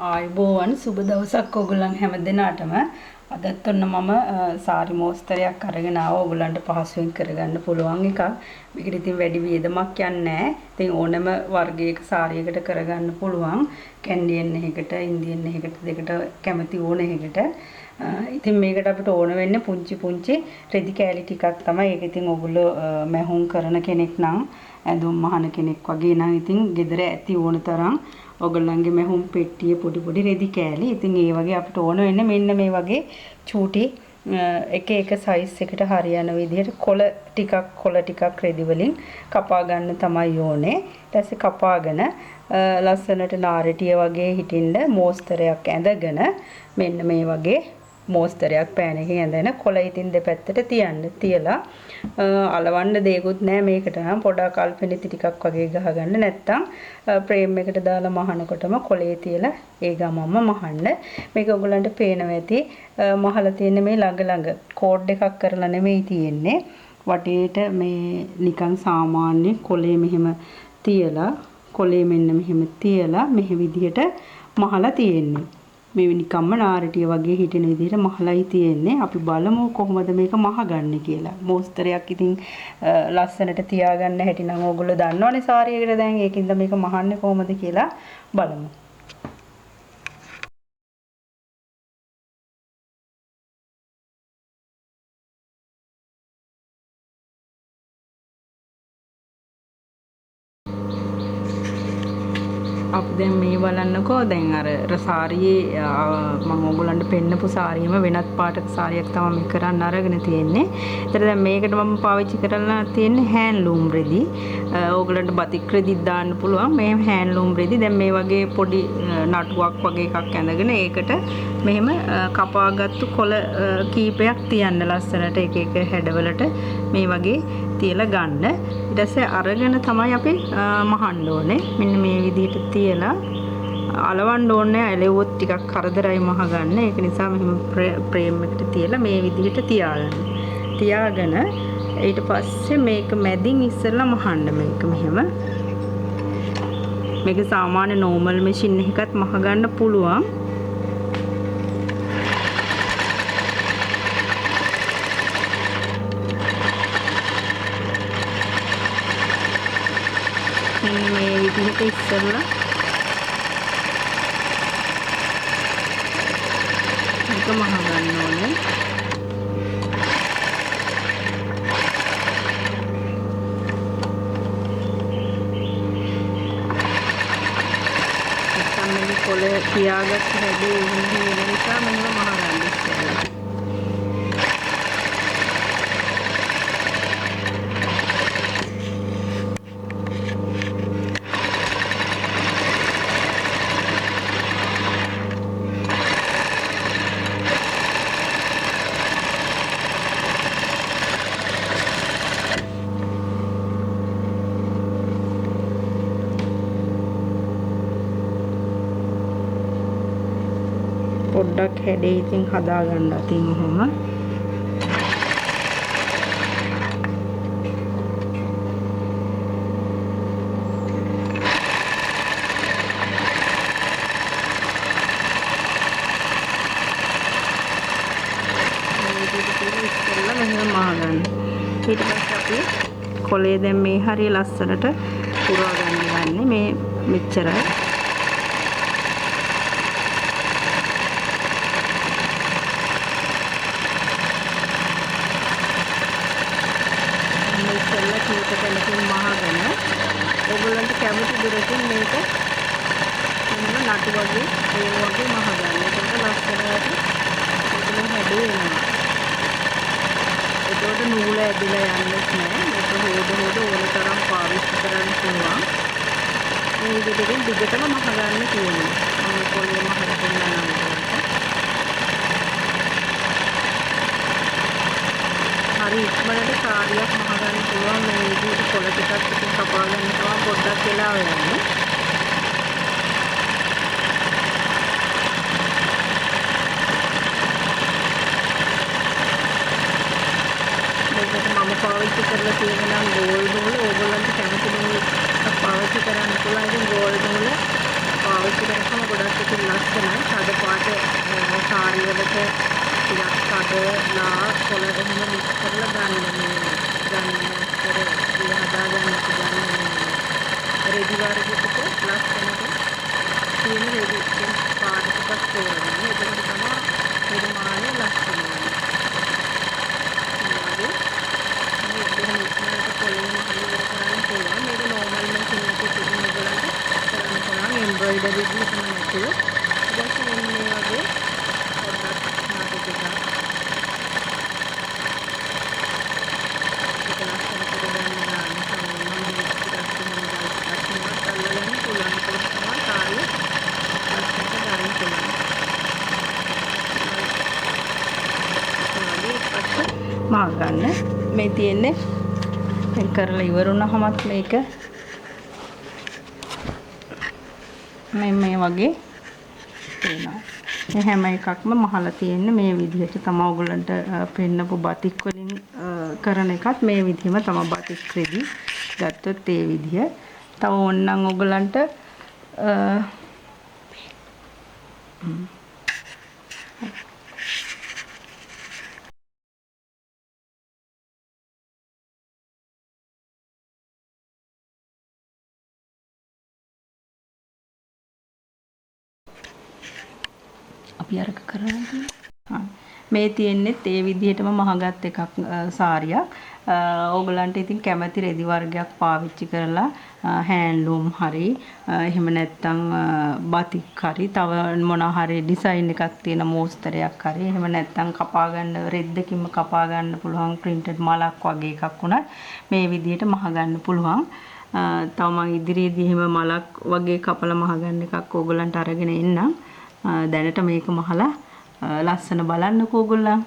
ආයුබෝවන් සුබ දවසක් ඔයගොල්ලන් හැම දිනාටම. අදත් ඔන්න මම සාරි මෝස්තරයක් අරගෙන ආවා. ඔයගොල්ලන්ට පහසුවෙන් කරගන්න පුළුවන් එකක්. මේකට ඉතින් වැඩි වියදමක් යන්නේ නැහැ. ඉතින් ඕනම වර්ගයක සාරියකට කරගන්න පුළුවන්. කැන්ඩියන් එකකට, ඉන්දියන් එකකට, දෙකට කැමති ඕන එකකට. ඉතින් මේකට අපිට ඕන වෙන්නේ පුංචි පුංචි රෙදි කෑලි ටිකක් තමයි. ඒක ඉතින් ඔයගොල්ලෝ මැහුම් කරන කෙනෙක් නම්, ඇඳුම් මහන කෙනෙක් වගේ නම් ඉතින් ගෙදර ඇති ඕන තරම් ඔයගොල්ලන්ගේ මැහුම් පෙට්ටියේ පොඩි පොඩි රෙදි කෑලි. ඉතින් ඒ වගේ අපිට ඕන වෙන්නේ මෙන්න මේ වගේ චූටි එක එක සයිස් එකට හරියන විදිහට කොළ ටිකක් රෙදි වලින් කපා ගන්න තමයි ඕනේ. ඊට පස්සේ කපාගෙන ලස්සනට නාරටිය වගේ හිටින්න මෝස්තරයක් ඇඳගෙන මෙන්න මේ වගේ මෝස්තරයක් පෑන එකකින් ඇඳගෙන කොළ ඉතින් දෙපැත්තට තියන්න. තියලා අලවන්න දෙයක්වත් නෑ මේකට නම්. පොඩක් අල්පෙනිති ටිකක් වගේ ගහගන්න, නැත්තම් ෆ්‍රේම් එකට දාලා මහනකොටම කොළේ තියලා ඒ ගමන්ම මහන්න. මේක ඔයගොල්ලන්ට පේනවා ඇති මහලා තියෙන මේ ළඟ ළඟ කෝඩ් එකක් කරලා නෙමෙයි තියෙන්නේ. වටේට මේ නිකන් සාමාන්‍ය කොළේ මෙහෙම තියලා, කොළේ මෙන්න මෙහෙම තියලා මෙහෙ විදිහට මහලා තියෙන්නේ. මේ නිකම්ම නාරටිය වගේ හිටින විදිහට මහලයි තියෙන්නේ. අපි බලමු කොහොමද මේක මහගන්නේ කියලා. මෝස්තරයක් ඉතින් ලස්සනට තියාගන්න හැටි නම් ඕගොල්ලෝ දන්නවනේ සාරියකට දැන්. ඒකින්ද මේක මහන්නේ කොහොමද කියලා බලමු. අපි දැන් මේ බලන්නකෝ, දැන් අර සාරියේ මම ඕගොල්ලන්ට පෙන්නපු සාරියම වෙනත් පාටක සාරියක් තමයි මේ කරන්න අරගෙන තියෙන්නේ. ඒතර දැන් මේකට මම පාවිච්චි කරලා තියෙන්නේ හෑන්ඩ්ලූම් රෙදි. ඕගොල්ලන්ට බතික් රෙදිත් දාන්න පුළුවන්. මේ හෑන්ඩ්ලූම් රෙදි දැන් මේ වගේ පොඩි නටුවක් වගේ එකක් ඇඳගෙන ඒකට මෙහෙම කපාගත්තු කොළ කීපයක් තියන්න ලස්සනට එක එක හැඩවලට මේ වගේ තියලා ගන්න. ඊට පස්සේ අරගෙන තමයි අපි මහන්න ඕනේ. මෙන්න මේ විදිහට තියලා අලවන්න ඕනේ. ඇලෙව්වොත් ටිකක් කරදරයි මහගන්න. ඒක නිසා මෙහෙම ෆ්‍රේම් එකට තියලා මේ විදිහට තියාගන්න. තියාගෙන ඊට පස්සේ මේක මැදින් ඉස්සෙල්ලා මහන්න. මේක මෙහෙම. මේක සාමාන්‍ය නෝමල් මැෂින් එකකත් මහගන්න පුළුවන්. මෙන්න මේ විදිහට ඉස්සෙල්ලා මේක මහ ගන්න ඕනේ. නැත්තම් මේ කොළ තියාගත්ත හැඩේ එහෙම වෙන නිසා මෙහෙම මහ ගන්න ඉස්සෙල්ලා. පොඩ්ඩක් හැඩේ ඉතින් හදාගන්න අතින් ඔහොම. මේ විදිහට තියලා ඉස්සෙල්ලා මෙහෙම මහගන්න. ඊට පස්සේ අපි කොළේ දැන් මේ හරිය ලස්සනට පුරවා ගන්න යන්නේ. මේ මෙච්චරයි. ඉස්සෙල්ලා කීප තැනකින් මහගෙන ඔයගොල්ලන්ට කැමති දුරකින් මේක මෙහෙම නටු වගේ ඒ වගේ මහගන්න. එතකොට ලස්සනට මෙතන හැඩේ එනවා. එතකොට නූල ඇදලා යන්නෙත් නෑ. මේක හොද හොද ඕන තරම් පාවිච්චි කරන්න පුළුවන්. මේ විදිහට දිගටම මහගන්න තියෙනවා. මම පොළේ මහලා පෙන්නන්නම් ඔයගොල්ලන්ට. හරි ඉක්මනට සාරියක් මහගන්න පුළුවන්. මේ විදිහට පොළ ටිකක් ඉතින් කපා ගන්න තමයි පොඩ්ඩක් වෙලා යන්නේ. මේකට මම පාවිච්චි කරලා තියෙන නම් ගෝල්ඩ් නූල. ඕගොල්ලන්ට කැමති නූල් එකක් පාවිච්චි කරන්න පුළුවන්. ඉතින් ගෝල්ඩ් නූල පාවිච්චි කරපුවම ගොඩක් ඉතින් ලස්සනයි. ලා කොළ එහෙම මික්ස් කරලා ගන්න මේ ගන්න මොස්තර ඒ හදා ගන්න අපි ගන්න මේ රෙදි වර්ග ටික ලස්සනට තියෙන රෙදි පාට ටිකක් තෝරගන්න. එතකොට තමයි නිර්මාණය ලස්සන වෙන්නේ. මේ වගේ මේ බොහොම ඉක්මනට පොළේ මහල ඉවර කරන්න පුළුවන්. මේක නෝමල් මැෂින් එකේ තිබුණ ඔයගොල්ලන්ට කරන්න පුළුවන් එම්බ්‍රොයිඩරි විදිහටම නැතුව. ඊට පස්සේ මෙන්න මේ වගේ පොඩ්ඩක් නාටු ටිකක් ඒක ලස්සන කරගන්න නිකන් ඕනනම් බීච් ටිකක් එහෙම ගල් ටිකක් එහෙමත් අල්ලගන්න පුළුවන්. ඒකට තමයි තාලෙ ලස්සනට ගන්න පුළුවන්. මේ වගේ පස්සේ මා ගන්න මේ තියෙන්නේ දැන් කරලා ඉවර වුණාමත් මේක මේ වගේ පේනවා. මේ හැම එකක්ම මහලා තියෙන්නේ මේ විදිහට තමයි. ඔයගොල්ලන්ට පෙන්නපු බතික් වලින් කරන එකත් මේ විදිහම තමයි. බතික් රෙදි ගත්තොත් ඒ විදිහ. තව ඕනනම් ඔයගොල්ලන්ට අපි අරක කරලා තියෙනවා. මේ තියෙන්නේත් ඒ විදිහටම මහගත් එකක් සාරියක්. ඕගොල්ලන්ට ඉතින් කැමති රෙදි වර්ගයක් පාවිච්චි කරලා හෑන්ඩ්ලූම් හරි එහෙම නැත්නම් බතික් හරි තව මොන හරි ඩිසයින් එකක් තියෙන මෝස්තරයක් හරි එහෙම නැත්නම් කපා ගන්න රෙද්දකින්ම කපා ගන්න පුළුවන් ප්‍රින්ටඩ් මලක් වගේ එකක් වුණත් මේ විදිහට මහ ගන්න පුළුවන්. තව මං ඉදිරියේදී එහෙම මලක් වගේ කපලා මහ ගන්න එකක් ඕගොල්ලන්ට අරගෙන එන්නම්. දැනට මේක මහලා ලස්සන බලන්නකෝ ඕගොල්ලන්.